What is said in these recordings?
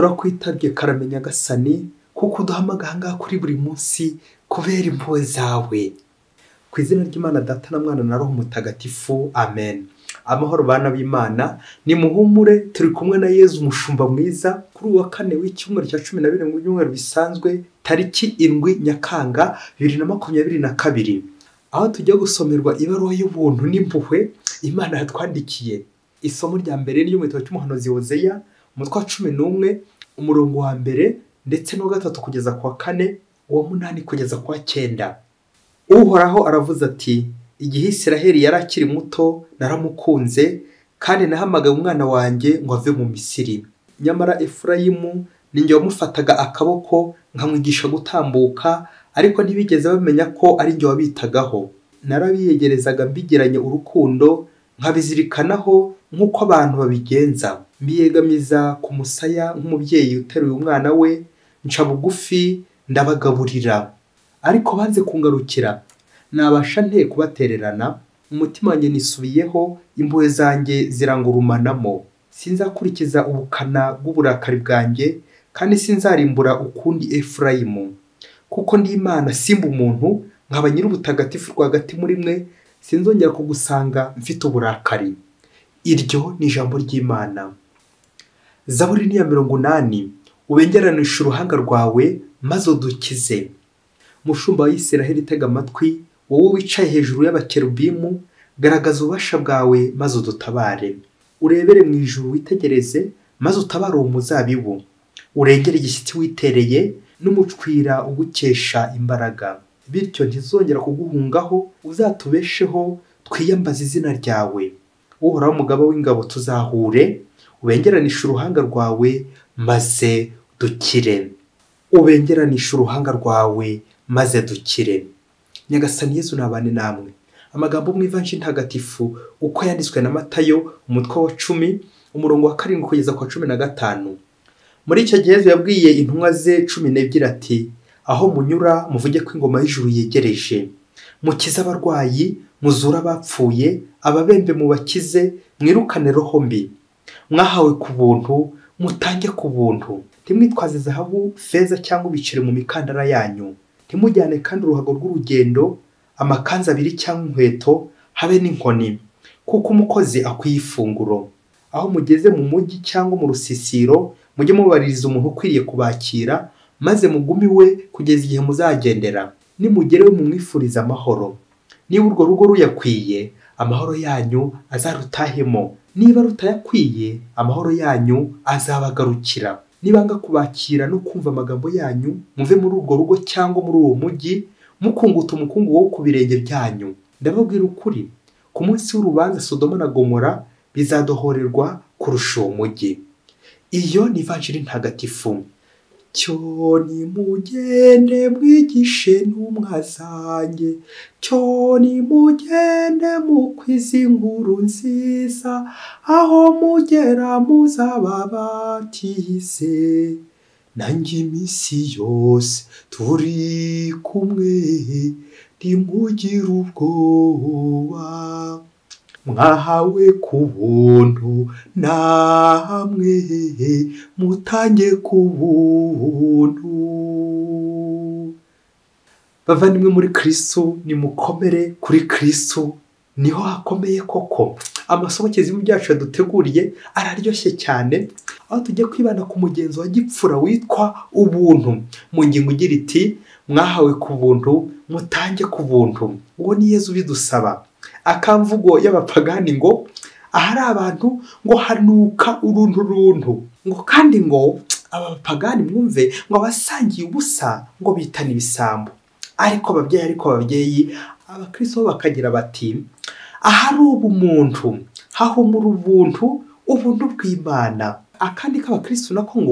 Turakwitabye karame Nyagasani, kuko uduhamagara aha ngaha kuri buri munsi kubera impuhwe zawe. Ku izina ry'Imana Data na Mwana na Roho Mutagatifu, amen. Amahoro bana b'Imana, nimuhumure turi kumwe na Yezu umushumba mwiza kuri uwa kane w'icyumweru cya 12 mu byumweru bisanzwe, tariki 7 Nyakanga 2022, aho tujya gusomerwa ibaruwa y'ubuntu n'impuhwe Imana yatwandikiye. Isomo rya mbere ni mu gitabo cy'umuhanuzi Hozeya, umutwe wa 11, umurongo wa mbere ndetse n'uwa 3 kugeza ku wa 4, uwa 8 kugeza ku wa 9. Uhoraho aravuze ati: igihe Isiraheli yari akiri muto naramukunze, kandi nahamagaye umwana wanjye ngo ave mu Misiri. Nyamara Efurayimu ninjye wamufataga akaboko nkamwigisha gutambuka, ariko ntibigeze bamenya ko ari njye wabitagaho. Narabiyegerezaga mbigiranye urukundo, nkabizirikanaho nk'uko abantu babigenza. Mbiyegamiza ku musaya nk'umubyeyi uteruye umwana we, nca bugufi ndabagaburira. Ariko banze kungarukira, nabasha nte kubatererana? Umutima wanjye nisubiyeho, impuhwe zanjye zirangurumanamo. Sinzakurikiza ubukana bw'uburakari bwanjye, kandi sinzarimbura ukundi Efurayimu. Kuko ndi Imana simba umuntu, nkaba nyir'ubutagatifu rwagati muri mwe, sinzongera kugusanga mfite uburakari. Iryo ni ijambo ry'Imana. Zaburi ni ya 80. Ubengeranisha uruhanga rwawe maze udukize. Mushumba wa Isiraheli, tega amatwi, wowe wicaye hejuru y'abakerubimu, garagaza ububasha bwawe maze udutabare. Urebere mu ijuru witegereze, maze utabare uwo muzabibu. Urengere igishyitsi witereye n'umucwira ugukesha imbaraga. Bityo ntizongera kuguhungaho, uzatubesheho twiyambaze izina ryawe. Uhoraho umugaba w'ingabo, tuzahure, ubengeranisha uruhanga rwawe maze dukire. Ubengeranisha uruhanga rwawe maze dukire. Nyagasani Yezu nabane namwe. Amagambo mu Ivanjiri ntagatifu uko yanditswe na Matayo, umutwe wa 10, umurongo wa 7 kugeza ku wa 15. Muri icyo gihe Yezu yabwiye intumwa ze 12 ati: aho munyura muvuge ko ingoma y'ijuru yegereje. Mukize abarwayi, muzure abapfuye, ababembe mubakize, mwirukane roho mbi. Mwahawe ku buntu, mutange ku buntu. Ntimwitwaze zahabu, feza cyangwa ibiceri mu mikandara yanyu. Ntimujyane kandi uruhago rw'urugendo, amakanzu abiri cyangwa inkweto, habe n'inkoni, kuko umukozi akwiye ifunguro. Aho mugeze mu mujyi cyangwa mu rusisiro, mujye mubaririza umuntu ukwiriye kubakira, maze mugumiwe kugeza igihe muzagendera. Nimugerewe mumwifuriza amahoro. Niba urwo rugo ruyakwiye, amahoro yanyu azarutahemo. Niba rutayakwiye, amahoro yanyu azabagarukira. Nibanga kubakira no kumva amagambo yanyu, muve muri urwo rugo cyangwa muri uwo mujyi, mukunguta umukungu wo ku birenge byanyu. Ndababwira ukuri, ku munsi w'urubanza Sodoma na Gomora bizadohorerwa kurusha uwo mujyi. Iyo ni Ivanjiri ntagatifu. Cyo nimugende mwigishe ntumwa zanjye, cyo nimugende mukwize inkuru nziza, aho mugera muzababatize. Nanjye iminsi yose turi kumwe, ntimugire ubwoba. Mwahawe ku buntu namwe mutange ku buntu. Bavandimwe muri Kristo, nimukomere kuri Kristo, niho hakomeye koko. Amasomo Kiliziya byacu yaduteguriye araryoshye cyane, aho tujya kwibanda ku mugenzo wa gipfura witwa ubuntu. Mu ngingo igira iti: mwahawe ku buntu, mutange ku buntu. Uwo ni Yezu bidusaba. Akamvugo y'abapagani ngo ahari abantu ngo hanuka uruntu runtu, ngo kandi ngo abapagani mwumve ngo abasangiye ubusa ngo bitana ibisambo. Ariko ababyeyi abakristo bakagira bati: ahari ubumuntu hahumura ubuntu, ubuntu bw'Imana. Akandi k'abakristo nako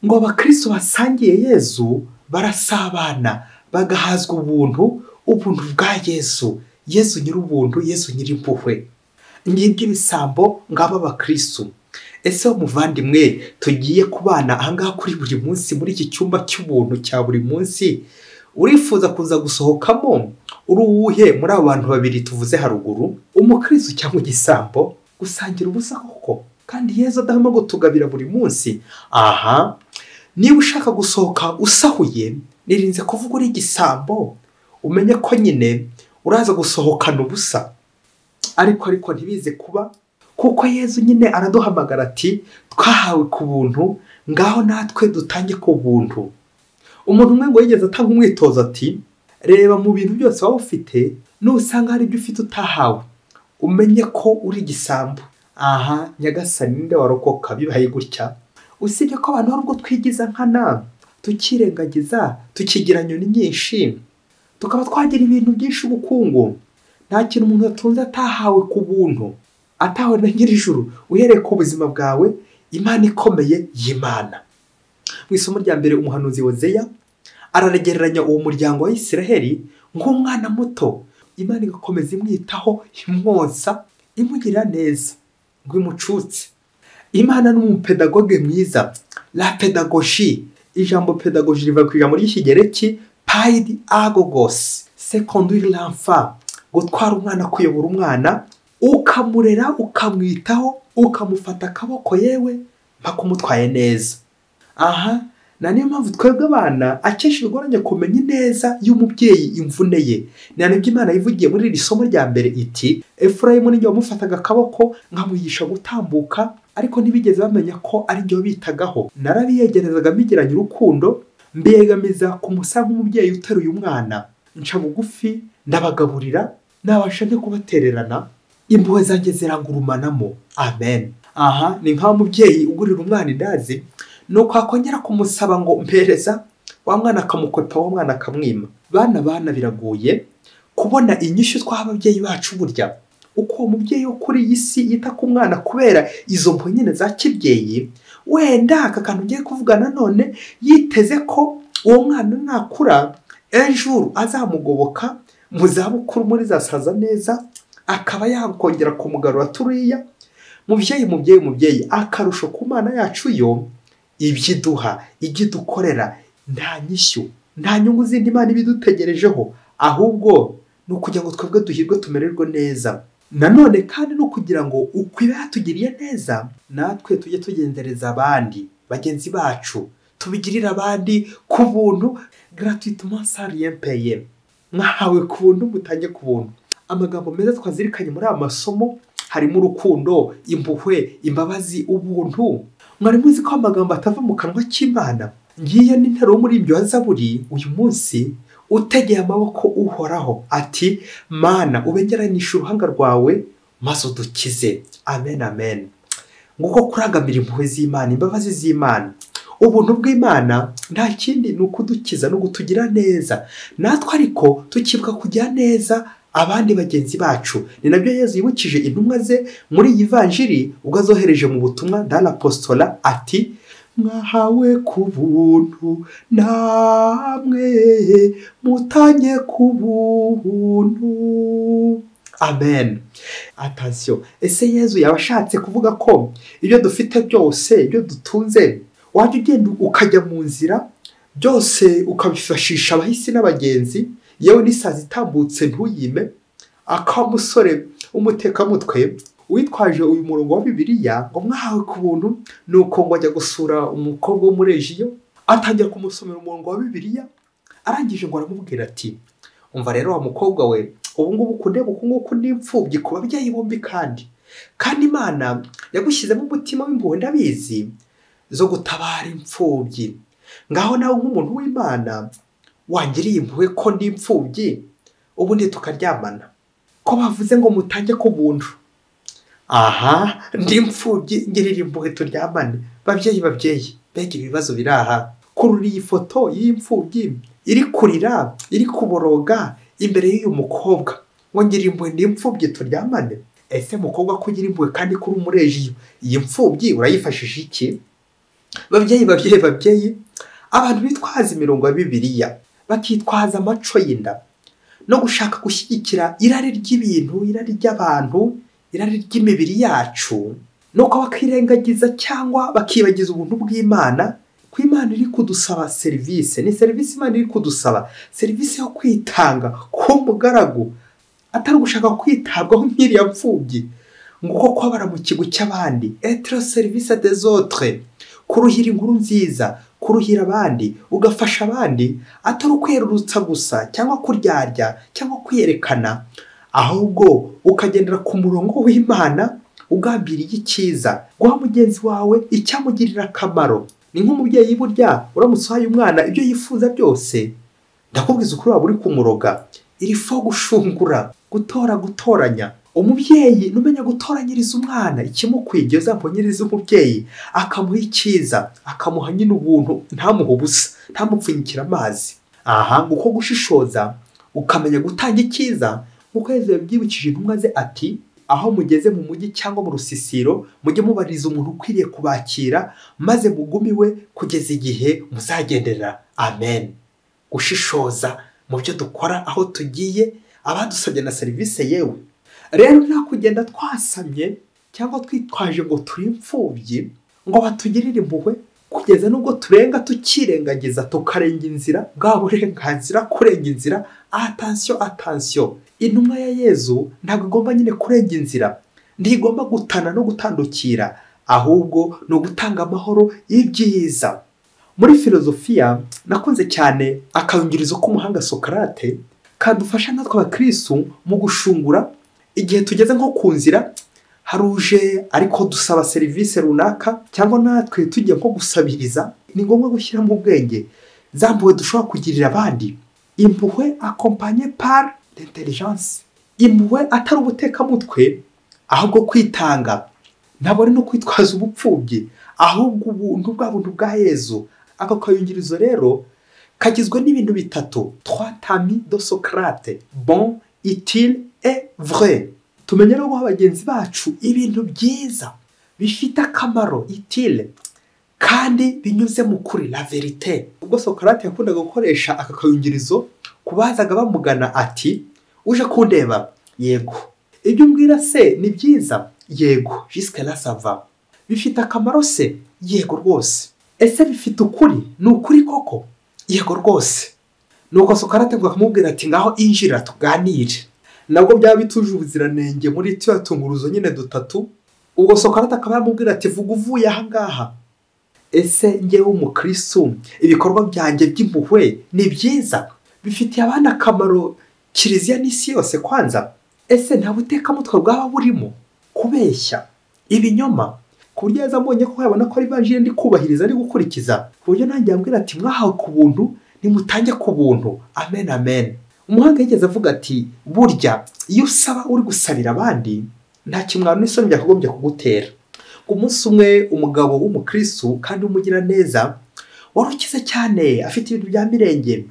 ngo abakristo basangiye Yezu barasabana, bagahazwa ubuntu, ubuntu bwa Yezu. Yezu nyir'ubuntu, Yezu nyir'impuhwe. Ngibyo ibisambo ngaba abakristo. Ese muvandimwe, tugiye kubana ahangaha kuri buri munsi muri iki cyumba cy'ubuntu cya buri munsi, urifuza kuza gusohokamo uri uwuhe muri abo bantu babiri tuvuze haruguru, umukristo cyangwa igisambo? Gusangira ubusa koko? Kandi Yezu adahwema kutugabira buri munsi. Aha, niba ushaka gusohoka usahuye, nirinze kuvuga uri igisambo, umenye ko nyine uraza gusohokana ubusa. Ariko ntibize kuba, kuko Yezu nyine araduhamagara ati twahawe ku buntu, ngaho natwe dutange ku buntu. Umuntu umwe ngo yigeze atanga umwitozo ati reba mu bintu byose waba ufite, nusanga hari ibyo ufite utahawe, umenye ko uri igisambo. Aha, Nyagasani ninde warokoka bibaye gutya? Usibye ko abantu hari ubwo twigiza nkana, tukirengagiza, tukigira nyoni nyinshi, tukaba twagira ibintu byinshi ubukungu. Nta kintu umuntu atunze atahawe ku buntu, atahawe na nyir'ijuru. Uhereye ku buzima bwawe, Imana ikomeye y'Imana. Mu isomo rya mbere umuhanuzi Hozeya araregereranya uwo muryango wa Isiraheli nk'umwana muto. Imana igakomeza imwitaho, imwonsa, imugirira neza ngo imucutse. Imana ni umupedagoge mwiza. La pedagogie, ijambo pedagogie riva ku ijambo ry'ikigereki paid agogos, c'est conduire l'enfant, gutwara umwana, kuyobora umwana, ukamurera, ukamwitaho, ukamufata akaboko, yewe mpaka umutwaye neza. Aha, na niyo mpamvu twebwe abana akenshi bigoranye kumenya ineza y'umubyeyi imvune ye. Ni nabyo Imana yivugiye muri iri somo rya mbere iti Efurayimu ni njye wamufataga akaboko nkamwigisha gutambuka, ariko ntibigeze bamenya ko ari njye wabitagaho. Narabiyegerezaga mbigiranye urukundo, mbiyegamiza ku musa nk'umubyeyi uteruye umwana, nca bugufi ndabagaburira, nabasha nte kubatererana, impuhwe zanjye zirangurumanamo. Amen. Aha, ni nk'aho umubyeyi ugurira umwana indazi, nuko akongera kumusaba ngo mpereza, wa mwana akamukopa, wa mwana akamwima. Bana biragoye kubona inyishu twaha ababyeyi bacu burya. Uko umubyeyi wo kuri iyi si yita ku mwana kubera izo mpuhwe nyine za kibyeyi, wenda aka kantu ngiye kuvuga nanone yiteze ko uwo mwana nakura ejo azamugoboka mu zabukuru muri zasaza neza, akaba yakongera kumugarura turiya. Mubyeyi, mubyeyi, mubyeyi, akarusho ku Mana yacu yo ibyo iduha, ibyo idukorera, nta nyishyu, nta nyungu zindi Imana ibidutegerejeho, ahubwo ni ukugira ngo twebwe duhirwe tumererwe neza. Nanone kandi no kugira ngo uko iba yatugiriye neza, natwe tujye tugendereza abandi bagenzi bacu, tubigirire abandi ku buntu, gratuitement sans rien payer. Mwahawe ku buntu, mutange ku buntu. Amagambo meza twazirikanye muri aya masomo harimo urukundo, impuhwe, imbabazi, ubuntu. Mwari muzi ko amagambo atava mu kanwa k'Imana? Ngiyo ni interuro muri ibyo wa Zaburi uyu munsi utegeye amaboko Uhoraho ati Mana ubengeranisha uruhanga rwawe maze udukize. Amen, amen. Nguko kurangamira impuhwe z'Imana, imbabazi z'Imana, ubuntu bw'Imana nta kindi ni ukudukiza no kutugira neza. Natwe ariko tukibuka kugira neza abandi bagenzi bacu. Ni nabyo Yezu yibukije intumwa ze muri iyi vanjiri ubwo azohereje mu butumwa d'Apostola ati mwahawe ku buntu namwe mutanye ku buntu. Amen. Attention, ese Yezu yabashatse kuvuga ko ibyo dufite byose, ibyo dutunze, wajya ugenda ukajya mu nzira byose ukabifashisha abahisi n'abagenzi, yewe n'isazi itambutse ntuyime. Akamusore umutekamutwe witwaje uyu murongo wa Bibiliya ngo mwahawe ku buntu, nuko ngo ajya gusura umukobwa wo muri Ejiyo, atangira kumusomera umurongo wa Bibiliya, arangije ngo aramubwira ati umva rero wa mukobwa we, ubu ngubu kundeba uku nguku ndi imfubyi ku babyeyi bombi, kandi Imana yagushyizemo umutima w'impuhwe ndabizi zo gutabara imfubyi. Ngaho nawe nk'umuntu w'Imana wangiriye impuhwe ko ndi imfubyi, ubundi tukaryamana. Ko bavuze ngo mutange ku buntu, aha ndi imfubyi ngirira impuhwe turyamane. Babyeyi, babyeyi, mbega ibibazo biri aha. Kurura iyi foto y'imfubyi iri kurira, iri kuboroga imbere y'uyu mukobwa ngo ngira impuhwe ndi imfubyi turyamane. Ese mukobwa ko ugira impuhwe kandi kuri umurejiyo, iyi mfubyi urayifashisha iki? Babyeyi, babyeyi, babyeyi, abantu bitwaza imirongo ya Bibiliya, bakitwaza amaco y'inda no gushaka gushyigikira irari ry'ibintu, irari ry'abantu, irari ry'imibiri yacu, nuko bakirengagiza cyangwa bakibagiza ubuntu bw'Imana. Ko Imana iri kudusaba serivisi, ni serivisi Imana iri kudusaba, serivisi yo kwitanga ku mugaragu, atari gushaka kwitabwaho nk'iriya mfubyi Nguko kwabara mu kigo cy'abandi, être au service des autres, kuruhira inkuru nziza, kuruhira abandi, ugafasha abandi, atari ukwerurutsa gusa cyangwa kuryarya cyangwa kwiyerekana, ahubwo ukagendera ku murongo w'Imana ugambiriye icyiza, guha mugenzi wawe icyamugirira akamaro. Ni nk'umubyeyi burya uramutse uhaye umwana ibyo yifuza byose, ndakubwiza ukuri waba uri kumuroga. Iri fo gushungura, gutora, gutoranya. Umubyeyi numenya gutoranyiriza umwana ikimukwiye, uzamponyiriza umubyeyi akamuha icyiza, akamuha nyine ubuntu, ntamuhe ubusa, ntamupfunyikire amazi. Aha nguko gushishoza, ukamenya gutanga icyiza, nk'uko Yezu yabyibukije intumwa ze ati aho mugeze mu mujyi cyangwa mu rusisiro mujye mubariza umuntu ukwiriye kubakira, maze mugumiwe kugeza igihe muzagendera. Amen. Gushishoza mu byo dukora, aho tugiye, abadusabye na serivisi yewe. Rero nta kugenda twasamye cyangwa twitwaje ngo turi imfubyi ngo batugirire impuhwe, kugeza nubwo turenga tukirengagiza tukarenga inzira, bwa burenganzira kurenga inzira. Attention, attention, intumwa ya Yezu ntabwo igomba nyine kurenga inzira, ntigomba gutana no gutandukira, ahubwo ni ugutanga amahoro y'ibyiza. Muri filozofiya nakunze cyane akayungirizo k'umuhanga Socrate kadufasha natwe abakristu mu gushungura igihe tugeze nko ku nzira haruje ariko dusaba serivisi runaka, cyangwa natwe tugiye nko gusabiriza. Ni ngombwa gushyiramo ubwenge za mpuhwe dushobora kugirira abandi. Impuhwe accompagnée par l'intelligence, impuhwe atari ubutekamutwe, ahubwo kwitanga, ntabwo ari no kwitwaza ubupfubyi, ahubwo ubuntu bwa buntu bwa Yezu. Ako kayungirizo rero kagizwe n'ibintu bitatu, trois tamis de Socrate: bon, utile et vrai. Tumenye no guha bagenzi bacu ibintu byiza bifite akamaro, utile, kandi binyuze mu kuri, la vérité. Ubwo Socrate yakundaga gukoresha aka kayungirizo kubazaga bamugana ati uje kundeba? Yego. Ibyo umbwira se ni byiza? Yego. Jusque là ça va. Bifite akamaro se? Yego rwose. Ese bifite ukuri? Ni ukuri koko? Yego rwose. Nuko Socrate ngo akamubwira ati ngaho injira tuganire. Nabwo byaba bituje ubuziranenge muri tuya tunguruzo nyine dutatu. Ubwo Socrate akaba yamubwira ati vuga uvuye aha ngaha. Ese njyewe umukristu ibikorwa byanjye by'impuhwe ni byiza? Bifitiye abana akamaro, kiliziya n'isi yose kwanza? Ese nta butekamutwe bwaba burimo? Kubeshya, ibinyoma, ku buryo yaza ambonye ko yabona ko ari ivanjiri ndi kubahiriza, ari gukurikiza, ku buryo nanjye yambwira ati mwahawe ku buntu, nimutange ku buntu. Amen, amen. Umuhanga yigeze avuga ati burya iyo usaba uri gusabira abandi nta kimwaro n'isoni byakagombye kugutera. Umunsi umwe umugabo w'umukristu kandi w'umugiraneza wari ukize cyane, afite ibintu bya mirenge,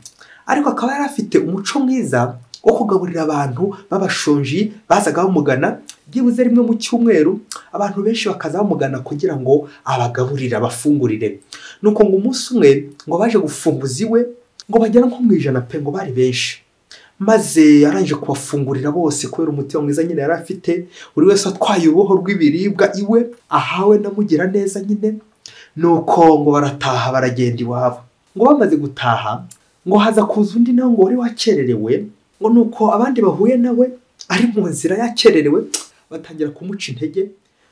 ariko akaba yari afite umuco mwiza wo kugaburira abantu b'abashonji bazaga bamugana byibuze rimwe mu cyumweru, abantu benshi bakaza bamugana kugira ngo abagaburire, abafungurire. Nuko ngo umunsi umwe ngo baje gufunguza iwe, ngo bagera nko mu 100 pe, ngo bari benshi. Maze arangije kubafungurira bose kubera umutima mwiza nyine yari afite, buri wese atwaye uruboho rw'ibiribwa iwe ahawe na Mugiraneza nyine. Nuko ngo barataha baragenda iwabo. Ngo bamaze gutaha ngo haza kuza undi nawe ngo wari wakererewe, ngo nuko abandi bahuye nawe ari mu nzira yakererewe batangira kumuca intege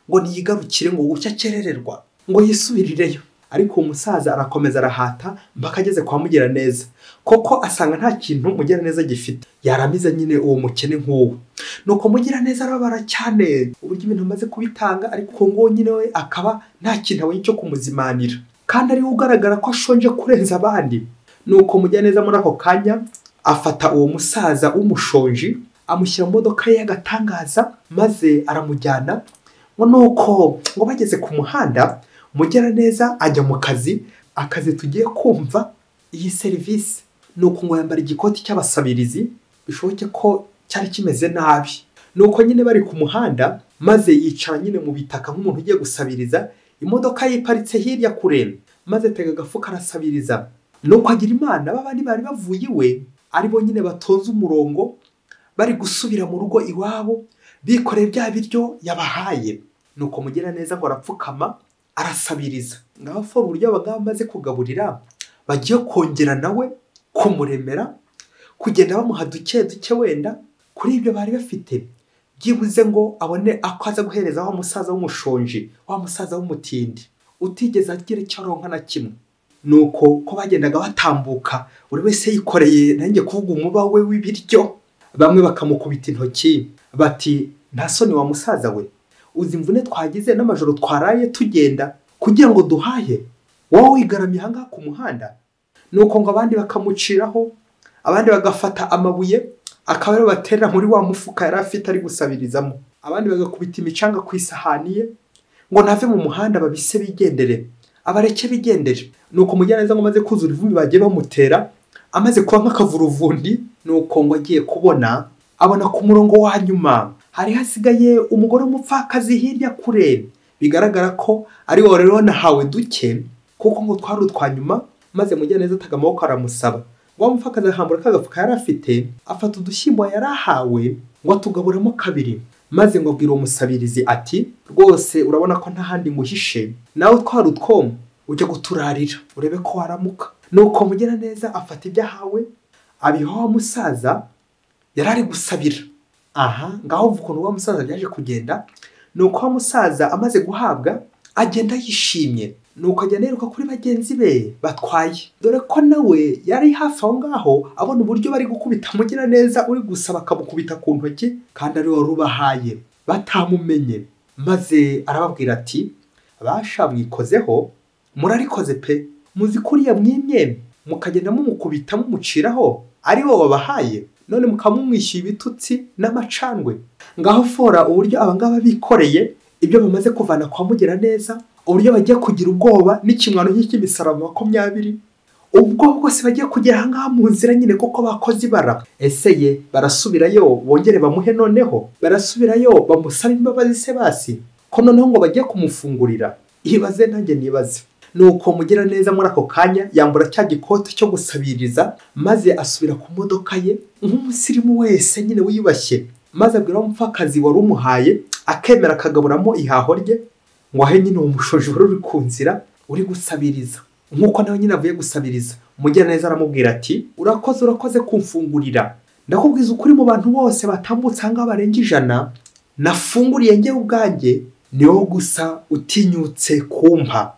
ngo niyigarukire, ngo gucya akerererwa, ngo yisubirireyo. Ariko umusaza arakomeza arahata mpaka ageze kwa Mugiraneza, koko asanga nta kintu Mugiraneza gifite, yaramize nyine uwo mukene nk'uwo. Nuko Mugiraneza arababara cyane uburyo ibintu amaze kubitanga, ariko ngo nyine we akaba nta kintu abonye cyo kumuzimanira, kandi ariwe ugaragara ko ashonje kurenza abandi. Nuko Mugiraneza muri ako kanya afata uwo musaza w'umushonji amushyira mu modoka ye y'agatangaza, maze aramujyana. Ngo nuko ngo bageze ku muhanda, Mugiraneza ajya mu kazi, akazi tugiye kumva iyi serivisi. Nuko ngo yambara igikoti cy'abasabirizi, bishoboke ko cyari kimeze nabi. Nuko nyine bari ku muhanda, maze yicara nyine mu bitaka nk'umuntu ugiye gusabiriza, imodoka yiparitse hirya kure, maze atega agafuka arasabiriza. Nuko agira Imana babandi bari bavuye iwe, ari bo nyine batonze umurongo bari gusubira mu rugo iwabo, bikoreye bya biryo yabahaye. Nuko Mugiraneza ngo arapfukama arasabiriza. Ngaho fora uburyo abagabo bamaze kugaburira bagiye kongera nawe kumuremera, kugenda bamuha duke duke wenda kuri ibyo bari bafite. Byibuze ngo abone ako aza guhereza wa musaza w'umushonji, wa musaza w'umutindi utigeze agira icyo aronka na kimwe. Nuko ko bagendaga batambuka buri wese yikoreye, nanjye kuvuga umuba we w'ibiryo, bamwe bakamukubita intoki bati nta soni wa musaza we, uzi imvune twagize n'amajoro twaraye tugenda kugira ngo duhahe, wowe wigaramiye aha ngaha ku muhanda. Nuko ngo abandi bakamuciraho, abandi bagafata amabuye akaba ariyo baterera muri wa mufuka yari afite ari gusabirizamo, abandi bagakubita imicanga ku isahani ye ngo nave mu muhanda babise bigendere, abareke bigendere. Nuko Mugiraneza ngo amaze kuzura ivumbi bagiye bamutera, amaze kuba nk'akavuruvundi, nuko ngo agiye kubona abona ku murongo wa nyuma hari hasigaye umugore w'umupfakazi hirya kure, bigaragara ko ari we wari wanahawe duke kuko ngo twari utwa nyuma. Maze Mugiraneza atega amaboko aramusaba, wa mupfakazi ahambura ka gafuka yari afite, afata udushyimbo yari ahawe ngo atugaburemo kabiri, maze ngo abwira uwo musabirizi ati rwose urabona ko nta handi nguhishe, nawe twari utwo ujya guturarira urebe ko waramuka. Nuko Mugiraneza afata ibyo ahawe abiha wa musaza yari ari gusabira. Aha ngaho uva ukuntu wa musaza byaje kugenda. Nuko wa musaza amaze guhabwa agenda yishimye, nuko agenda yiruka kuri bagenzi be batwaye, dore ko nawe yari hafi aho ngaho abona uburyo bari gukubita Mugiraneza uri gusaba akamukubita ku ntoki kandi ari wari ubahaye batamumenye. Maze arababwira ati basha mwikozeho, murarikoze pe, muzi kuriya mwimye mukagenda mumukubita mumuciraho ari wo wabahaye, none mukamumwishyura ibitutsi n'amacandwe. Ngaho fora uburyo abangaba bikoreye ibyo bamaze kuvana kwa Mugiraneza, uburyo bagiye kugira ubwoba n'ikimwano cy'imisaraba 20, ubwo bwose bagiye kugera aha ngaha mu nzira nyine kuko bakoze ibara. Ese ye barasubirayo bongere bamuhe, noneho barasubirayo bamusabe imbabazi se basi ko noneho ngo bagiye kumufungurira? Ibaze nanjye nibaze. Nuko Mugiraneza muri ako kanya yambura cya gikote cyo gusabiriza, maze asubira ku modoka ye nk'umusirimu wese nyine wiyubashye, maze abwira umupfakazi wari umuhaye akemera akagaburamo ihaho rye ngo ahe nyine uwo mushoji wari uri ku nzira uri gusabiriza, nk'uko nawe nyine avuye gusabiriza. Mugiraneza aramubwira ati urakoze, urakoze kumfungurira, ndakubwiza ukuri mu bantu bose batambutse aha ngaha barenga 100 nafunguriye njye ubwanjye, ni wowe gusa utinyutse kumpa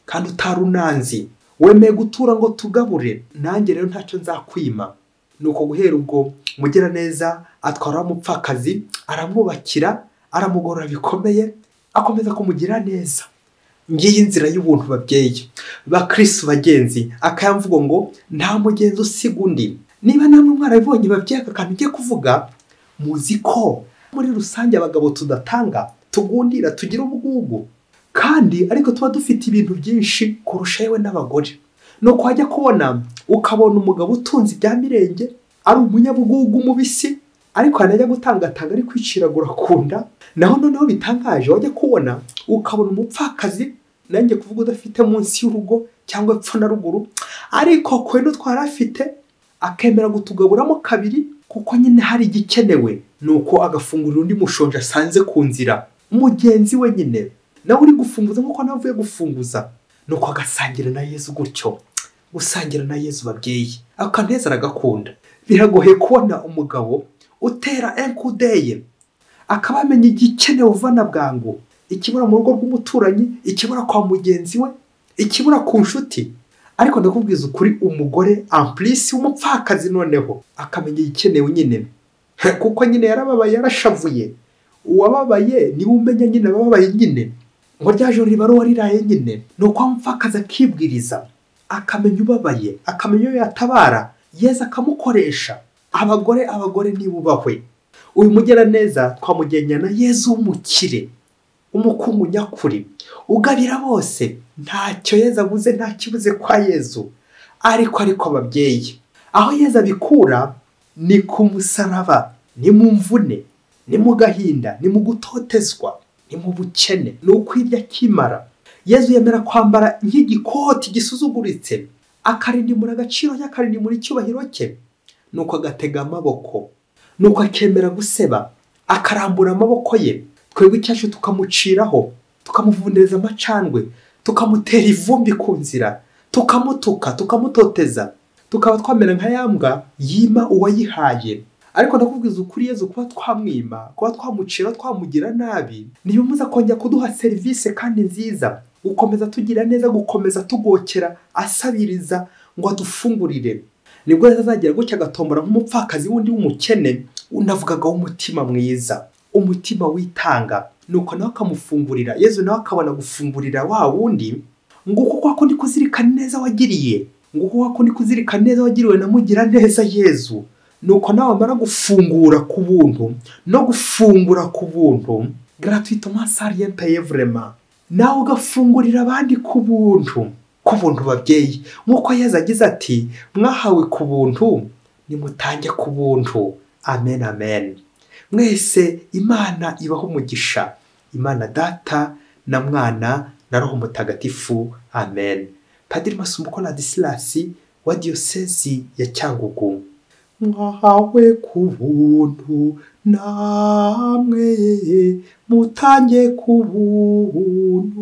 kandi utarunanzi, wemeye gutura ngo tugabure, nanjye rero ntacyo nzakwima. Nuko guhera ubwo Mugiraneza atwara umupfakazi aramwubakira, aramugorora bikomeye, akomeza kumugira neza. Ngiyi inzira y'ubuntu babyeyi bakristo bagenzi, akayamvugo ngo nta mugenzi usiga undi. Niba namwe mwarabibonye babyeyi aka kantu ngiye kuvuga, muzi ko muri rusange abagabo tudatanga, tugundira, tugira ubugugu, kandi ariko tuba dufite ibintu byinshi kurusha yewe n'abagore. Nuko wajya kubona ukabona umugabo utunze ibya mirenge ari umunyabugugu mubisi, ariko yanajya gutangatanga ari kwiciragura kunda. Naho noneho bitangaje wajya kubona ukabona umupfakazi, nanjye kuvuga udafite munsi y'urugo cyangwa epfo na ruguru, ariko kwe n'utwara afite akemera gutugaburamo kabiri kuko nyine hari igikenewe. Nuko agafungurira undi mushonje asanze ku nzira mugenzi we nyine nawe uri gufunguza nkuko nawe avuye gufunguza. Nuko agasangira na Yezu gutyo. Gusangira na Yezu babyeyi, akaneza aragakunda. Biragoye kubona umugabo utera enkudeye akaba amenya igikenewe uvana bwangu, ikibura mu rugo rw'umuturanyi, ikibura kwa mugenzi we, ikibura ku nshuti. Ariko ndakubwiza ukuri, umugore amplisi w'umupfakazi noneho akamenya igikenewe nyine, kuko nyine yarababaye, yarashavuye. Uwababaye niwe umenya nyine ababaye nyine, ngo rya joro riba riraye nyine. Nuko umupfakazi akibwiriza, akamenya ubabaye, akamenya iyo yatabara, Yezu akamukoresha. Abagore, abagore nibubahwe. Uyu Mugiraneza twamugenya na Yezu w'umukire, umukungu nyakuri, ugabira bose, ntacyo Yezu abuze, nta kibuze kwa Yezu. Ariko ababyeyi, aho Yezu abikura ni ku musaraba, ni mu mvune, ni mu gahinda, ni mu gutotezwa, ni mu bukene, ni ukwirya akimara. Yezu yemera kwambara nk'igikoti gisuzuguritse, akarindimura agaciro ke, akarindimura icyubahiro cye. Nuko agatega amaboko, nuko akemera guseba, akarambura amaboko ye, twebwe icyacu tukamuciraho, tukamuvundereza amacandwe, tukamutera ivumbi ku nzira, tukamutuka, tukamutoteza, tukaba twamera nka yambwa yima uwayihaye. Ariko ndakubwiza ukuri, Yezu kuba twamwima, kuba twamucira, twamugira nabi, ntibimuza kongera kuduha serivisi kandi nziza, gukomeza tugira neza, gukomeza tugokera asabiriza ngo adufungurire. Nibwo rero azagira gutya agatombora nk'umupfakazi wundi w'umukene, unavugaga w'umutima mwiza, umutima witanga, nuko nawe akamufungurira. Yezu nawe akabona gufungurira wa wundi. Nguko kwa kundi kuzirikana neza wagiriye, nguko kwa kundi kuzirikana neza wagiriwe na mugira neza Yezu. Nuko nawe amara gufungura ku buntu no gufungura ku buntu gratuitement sans rien payer vraiment, nawe ugafungurira abandi ku buntu, ku buntu babyeyi, nk'uko Yezu agize ati mwahawe ku buntu nimutange ku buntu. Amen, amen. Mwese Imana ibaho umugisha, Imana Data na Mwana na Roho Mutagatifu. Amen. Padiri Masumbuko Ladislas wa Diyosezi ya Cyangugu. Mwahawe ku buntu namwe mutange ku buntu.